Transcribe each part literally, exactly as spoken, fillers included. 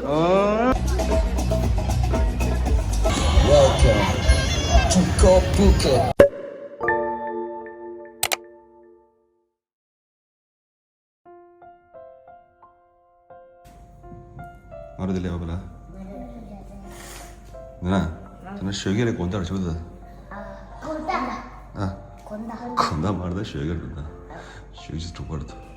Welcome to Kopuka. ང་རོ་དེ་ལས་བ་ལ། ང་ད་ན་ཞོགས་ཀས་ལས་དགོང་དག་ཆུ་ད། དགོང་དག་ཨ། དགོང་དག་དགོང་དག་མ་རེད་ད། ཞོགས་ཀས་རེད་ད། ཞོགས་ཀྱི་དྲུག་པ་རེད་ད།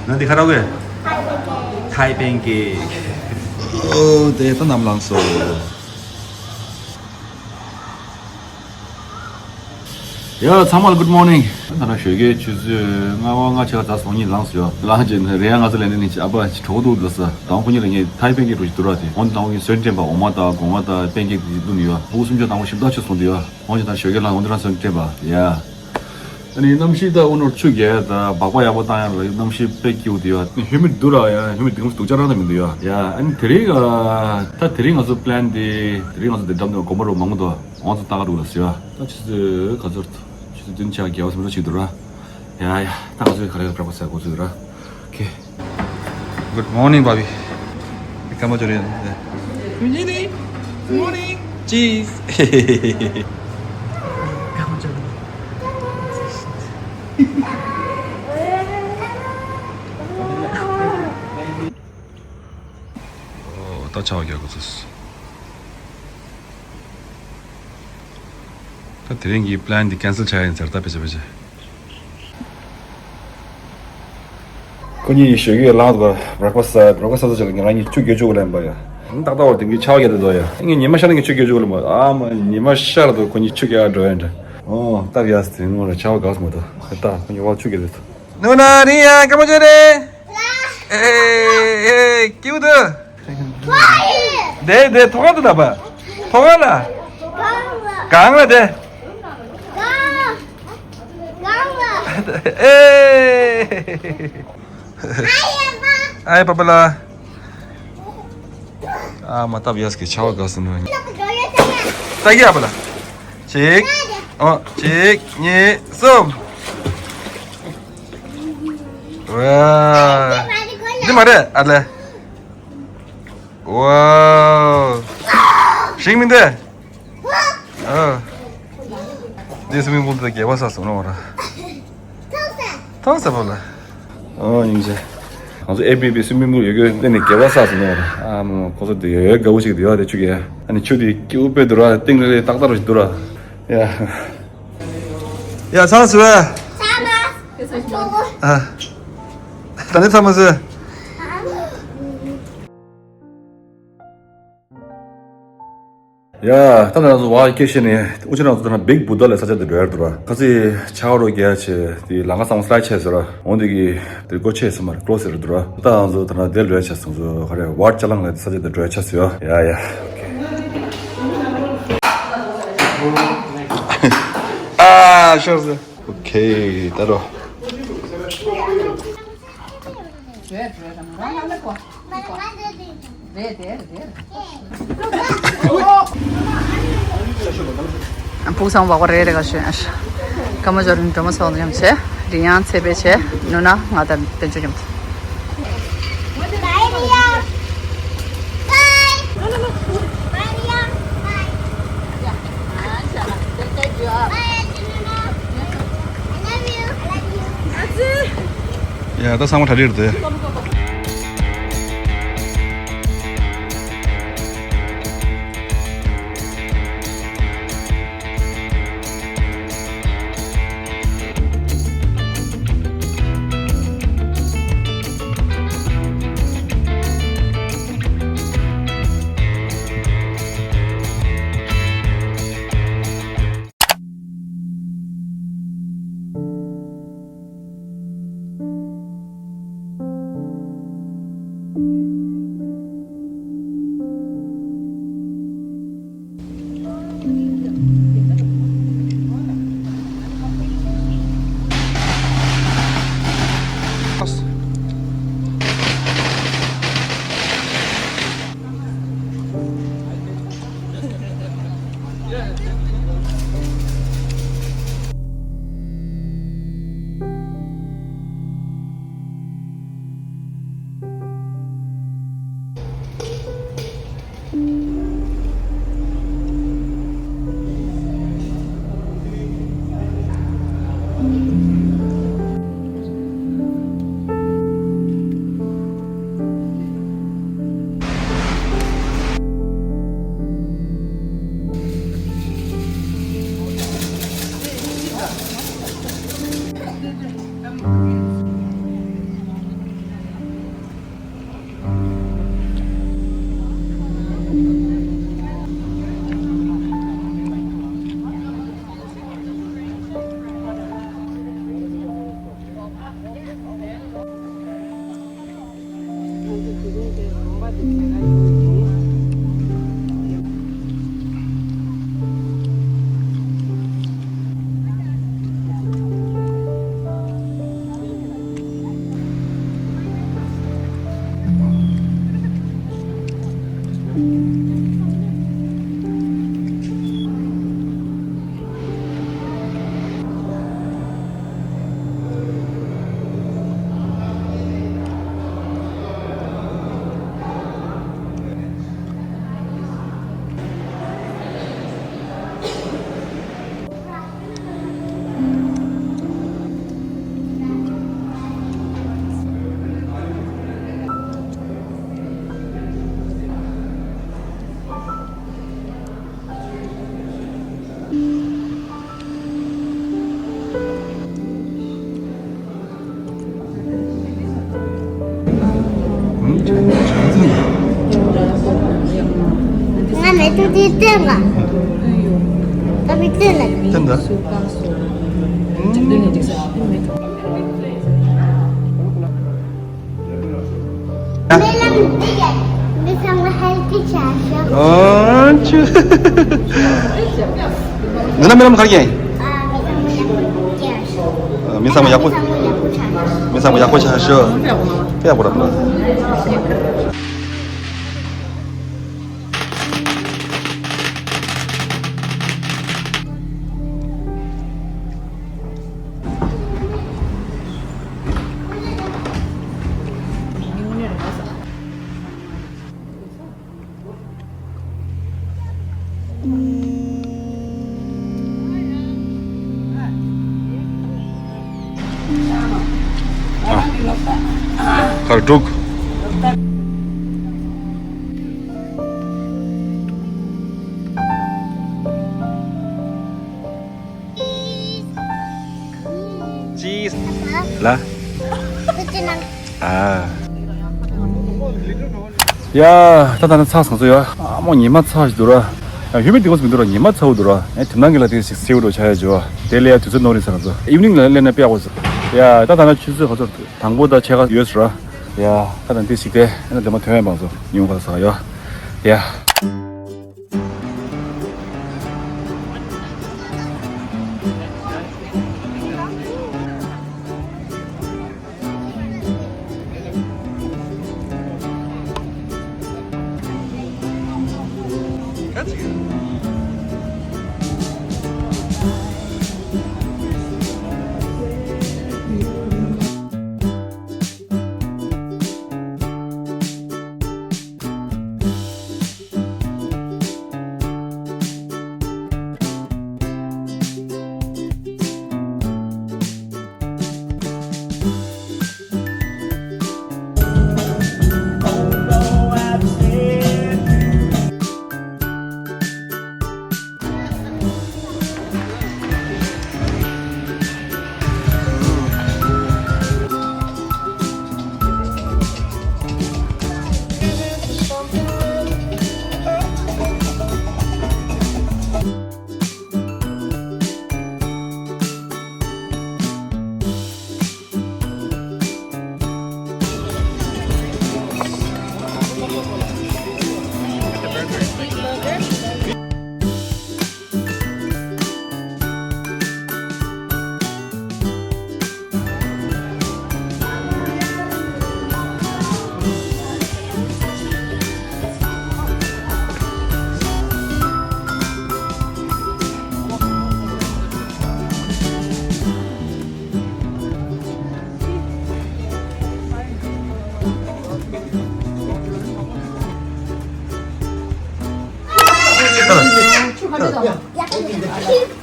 ན་འདི་ཁ་ར་གོ། ཐའི་པན་ཀེག་ཨོ་དེ་ད་ནམ་ལངས་སོ། ཡ་ཚང་མ་ལ་good morning། ད་ནང་ཞོགས་ཀའི་ཆུ་ཚོད་ལྔ་པ་ལྔ་ཕྱེད་ཀ་ད་སོང་ཉིན་ལངས་སོ་ཡ། ལངས་རྗེས་ནས་རེད་ཡ། ང་ཚོ་ལས་ནས་ནི་ཨ་ཕ་གྲོགས་འདུག་ལ་ས་དང་ཁོ་གཉིས་ལ་ངས་ཐའི་པན་ཀེག་འགྲོ་ཞིག་འདུག་ར། དེ་འོན་ཏེ་དང་ཁོ་གཉིས་སོན་སྤྲད་པ། འོ་མ་དང་སྒོ་ང་དང་པན་ཀེག་དེ་བླུགས་ནས་ཡ། ཕྲུ་གུ་སུམ་ཅུ་དང་པོ་ཞིབ་ཐག་ཆོད་སོང་འདུག་ཡ། འོན་ཏེ་ད་ཞོགས་ཀའི་ལངས་འོན་ཏེ་རང་སོན་སྤྲད་པ་ཡ། ཨ་ནི་གནམ་གཤིས་ད་དབུ་ནོར་ཆུ་རྒྱག་ཡ་ད་སྦག་སྦག་ཡག་པོ་བཏང་ཡ་ལ་གནམ་གཤིས་དཔེ་སྐྱིད་པོ་འདུག་ཡ། ཧིའུ་མིཌ་འདུག་ར་ཡ། ཧིའུ་མིཌ་དེ་གོམས་སུ་སྡུག་ཅག་རང་ད་མི་འདུག་ཡ། ཡ་ཨ་ནི་དེ་རིང་ད་དེ་རིང་ང་ཚོ་པི་ལན་དེ་དེ་རིང་ང་ཚོ་དེ་འགྲམ་དུ་དགོན་པ་རུ་མང་པོ་འདུག་འོང་ཚོ་ལྟ་ག་འདུག་ལ་ཟེར་བ། ད་ཆུ་ཚོད་ག་ཚོད། ཆུ་ཚོད་བདུན་ཆག་བརྒྱད་པ་སུམ་ཅུ་ཞིག་འདུག་ར། ཡ་ཡ། ད་ང་ཚོའི་ག་རེ་བྲག་པ་ཟེར་འགོ་ཚུགས་ར། ཨོ་ཁེ། Good morning, Bobby. Come on, Jordan. Good morning. Cheese. ད་ཆར་པ་རྒྱག་དགོས་ཚུལ། ད་དེ་རིང་གི་པི་ལན་འདི་ཀེན་སེལ་བྱ་ཡིན་ཟེར། ད་ཕལ་ཆེར་ཕལ་ཆེར། ཁོ་གཉིས་ཞོགས་ཀས་ལངས་འདུག་བྷེ་རེག་ཕ་སི་བྷེ་རེག་ཕ་སི་ཟ་ཆེད་ལ་ང་རང་གཉིས་ཆུ་རྐྱལ་ཆུ་ལེན་པ་ཡ། ཏག་ཏག་བར་དེང་གི་ཆར་པ་རྒྱག་འདུག་ཡ། ངས་ཉི་མ་ཤར་ནས་ཆུ་རྐྱལ་ཆུ་ལེན་པ། ཨ་མ་ཉི་མ་ཤར་དུས་ཁོ་གཉིས་ཆུ་རྐྱལ་འགྲོ་ཡ་འདྲ། ཨོ་ད་བྱས་དེ་ངོ་ལ་ཆར་པ་དགའ་སོང་མ་གཏོགས། ད་ཁོ་གཉིས་བར་ཆུ་རྐྱལ་འདུག་ནུ་ན་རི་ཡ་ཀ་མ་ཅོ་རེ། ཨེ་ཨེ་ཀིའུ་ཏུ། དེ་དེ་ཐོག་ཁ་ཏུ་ད་པ། ཐོག་ཁ་ལ། གང་ལ་དེ། ཨེ། ཨའི་པ་པ་ལ། ཨ་མ་སྟབས་ཡག་གི་ཆར་པ་དགའ་སོང་ནུ། ལྟ་གི་ཨ་པ་ལ། གཅིག་ཨོ་གཅིག་གཉིས་གསུམ། ཝ། འདི་མ་རེད་ཨ་ལེ། ཝ། ཞིག་མིན་འདི། ཨ། འདི་སུ་མིང་པུལ་དེ་རྒྱལ་བ་ས་སོང་ནོ་ར། ཐང་ས་པ་ལ། ཨོ་ཡིན་ཅེ། ང་ཚོ་ཨེ་བི་བི་སུ་མིང་པུལ་ཡོད་རྒྱུ་འདི་ནི་རྒྱལ་བ་ས་སོང་ནོ་ར། ཨ་མོ་ཁོ་ཚོ་དེ་ཡོད་དགའ་བོ་ཞིག་དེ་ཡོད་དེ་ཆུ་གི། ཨ་ནི་ཆུ་དེ་སྐྱིད་པོ་དཔེ་འདུག་ར། ཏིང་རེ་རེ་ཏག་ཏག་རུ་ཞིག་འདུག་ར། ཡ། ཡ་ཚང་སུ་བས། ཨ། ད་ནི་ཚང་མ་སུ། ཡ། ད་ལྟ་ང་ཚོ་ཝ་ཀེ་ཤན་ནས་ཨུ་ཆི་ནང་ཚོ་ད་ན་བིག་བུ་ད་ལ་ས་ཆ་དེ་འགྲོ་ཡར་འདུག་ར། ཁ་སི་ཆ་རོ་རྒྱ་ཆེ་དེ་ལང་ཀ་སང་སླ་ཆེ་ཟེར་ར། འོན་དེ་གི་དེ་སྒོ་ཕྱེ་སོང་མ་རེད། ཀློ་སེ་རེད་འདུག་ར། ད་ང་ཚོ་ད་ན་དེ་འགྲོ་ཡ་ཆེ་སོང་ཚོ་ག་རེ་ཝར་ཅ་ལང་ལ་ས་ཆ་དེ་འགྲོ་ཡ་ཆེ་སོང་ཡ། ཡ་ཡ། ཨ་ཤོར་སོང་། ཨོ་ཁེ་ད་རོ། ཕུགས་བསམ་བག་པ་རེ་རེ་ག་ཞུ་ཨ་ཤ། ཀ་མ་ཇོ་རིན་སྒྲོལ་མ་ཚོགས་མཉམ་བྱས། རི་ཡང་ཚེ་འཕེལ་བྱས། ནུ་ན་ང་དང་དཔལ་འབྱོར་མཉམ་དུ། ཡ་ད་ཚང་མ་གྲ་སྒྲིག་རེད་དེ། ང་མེ་ཏོག་དེ་སྟོན་ག་ད་མི་སྟོན་ལ། སྟོན་ག་རྨི་ལམ་འདི་ཡ། མི་ཚང་མ་ཧེལ་ཐི་བྱ་ཤོག་ཨོ་ཆུ། འདི་ན་རྨི་ལམ་ག་རེ་ཡིན། ཨ་མི་ཚང་མ་ཡག་པོ་བྱ་ཤོག་མི་ཚང་མ་ཡག་པོ། མི་ཚང་མ་ཡག་པོ་བྱ་ཤོག་མི་ཚང་མ་ཡག་པོ་བྱ་ཤོག་དཔེ་ཡག་པོ་རེད་པ། ཨ། ཁར་དྲུག་ཅིས། ལ། ཨ། ཡ། ད་ད་ནི་ཚ་སང་ཚོ་ཡ། ཨ་མོ་ཉི་མ་ཚ་ཞིག་འདུག་ར། ཡ་ཡུལ་མི་དེ་ངོས་སུ་མི་འདུག་ར། ཉི་མ་ཚ་བོ་འདུག་ར། ཡ་དེ་ནང་གི་ལ་དེ་ཞིག་སེའུ་འགྲོ་ཆ་ཡ་འཇོ། དེ་ལས་ཡ་དུས་ཚོད་ནོར་རིན་ས་ར་ཚོ། ཨིབ་ནིང་ལ་ལེན་ན་དཔེ་ཡག་པོ་ཚོ། ཡ་ད་ད་ནི་ཆུ་ཚོད་ག་ཚོད་དང་པོ་ད་ཆེ་ག་ཡོད་སུ་ར། ཡ་ད་ད་དེ་ཞིག་དེ་ཨ་ནི་དེ་མ་ཐོན་ཡ་བང་ཚོ་ཉུང་ག་ས་ཡ། ཡ།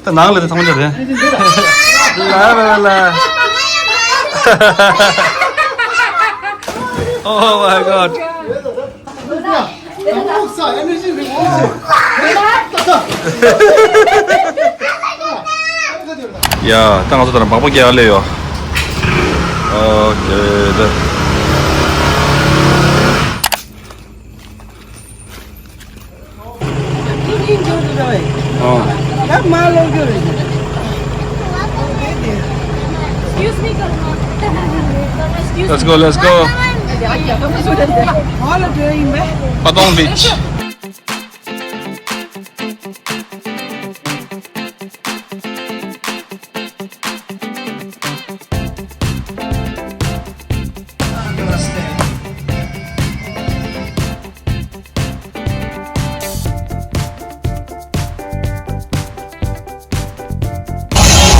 ད་ནང་ལ་ད་ཚང་མ་འདྲ་རེད། ལ་ལ་ལ། Oh my god. ཡ། ད་ང་ཚོ་ད་ལ་སྦག་སྦག་རྒྱག་ཡ་སླེབས་ཡོད། ཨོ་ཁེ་ད། ཨོ། Let's go, let's go. Patong Beach.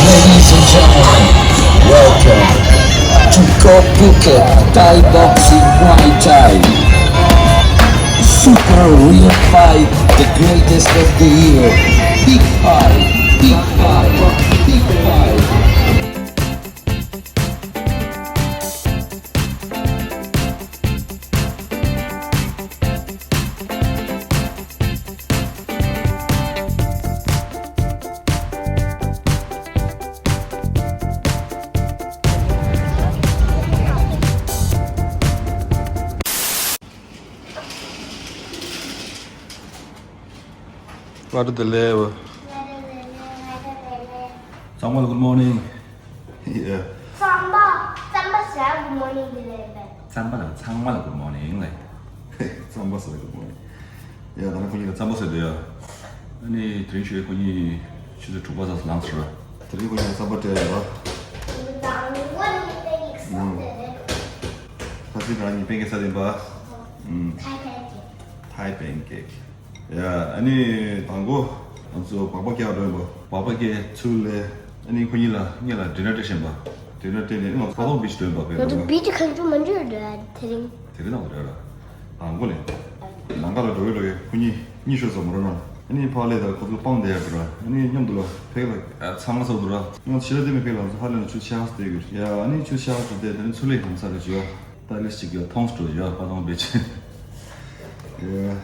Ladies and gentlemen, welcome to Koh Phuket Thai Boxing Muay Thai. Super Real Fight, the greatest of the year. Big fight, big fight, big fight. What is the level? Samuel, good morning. Yeah. Samba, Samba ཟེར good morning དེ་ལས་པས། རྩམ་པ་ལ་ཚང་མ་ལ་good morning ལ། རྩམ་པ་ཟེར་good morning. ཡ་ད་ནི་ཁོ་གཉིས་ལ་རྩམ་པ་ཟེར་འདུག་ཡ། ཨ་ནི་དེ་རིང་ཞོགས་ཁོ་གཉིས་ཆུ་ཚོད་དྲུག་པ་ཙམ་ལངས་སོང་ར། དེ་རིང་ཁོ་གཉིས་ལ་རྩམ་པ་སྤྲད་ཡོད་ར། དང་པོ་ནི་དེ་ཡིག་ས་དེ་རེད། ད་ཅི་ད་ངའི་པན་ཀེག་ས་དེ་པ། ཨུམ། Thai pancake. Thai pancake. ཡ་ཨ་ནི་དང་པོ་ང་ཚོ་སྦག་སྦག་སྐྱེལ་བ་འགྲོ་ཡིན་པ། སྦག་སྦག་སྐྱེལ་ཚུར་ལས་ཨ་ནི་ཁོ་གཉིས་ལ་ངེད་ལ་dinner སྤྲད་བཞིན་པ། dinner སྤྲད་ནས་ང་ཚོ་Patong Beach འགྲོ་ཡིན་པ་དཔེ་ང་ཚོ་ལ། Beach གང་བྱུང་མ་འགྲོ་ར་དེ་རིང་། དེ་རིང་ནང་ལ་རེད་ར། དང་པོ་ནས་ལམ་ཁ་ལ་འགྲོ་གི་འགྲོ་གི་ཁོ་གཉིས་གཉིད་ཤོར་ཙམ་མ་རོ་ན། ཨ་ནི་ཕར་ལས་ད་ཁོ་ཚོ་སྤང་བསྡད་ཡ་འགྲོ་ར། ཨ་ནི་མཉམ་དུ་ལ་ཕེག་ལ་ཚང་མ་ཚོགས་འགྲོ་ར། ང་ཚོ་ཕྱི་ལ་བསྡད་མི་ཕེག་ལ་ང་ཚོ་ཧ་ལས་ན་ཆུ་ཆགས་སུ་བསྡད་དགོས་ཡ། ཨ་ནི་ཆུ་ཆགས་སུ་བསྡད་དེ་ནི་ཚུར་ལས་ལམ་ས་རེ་བྱོས་ཡ། ད་ལས་ཅིག་གི་མཐོང་སྤྲོ་ཡ་Patong Beach། ཡ།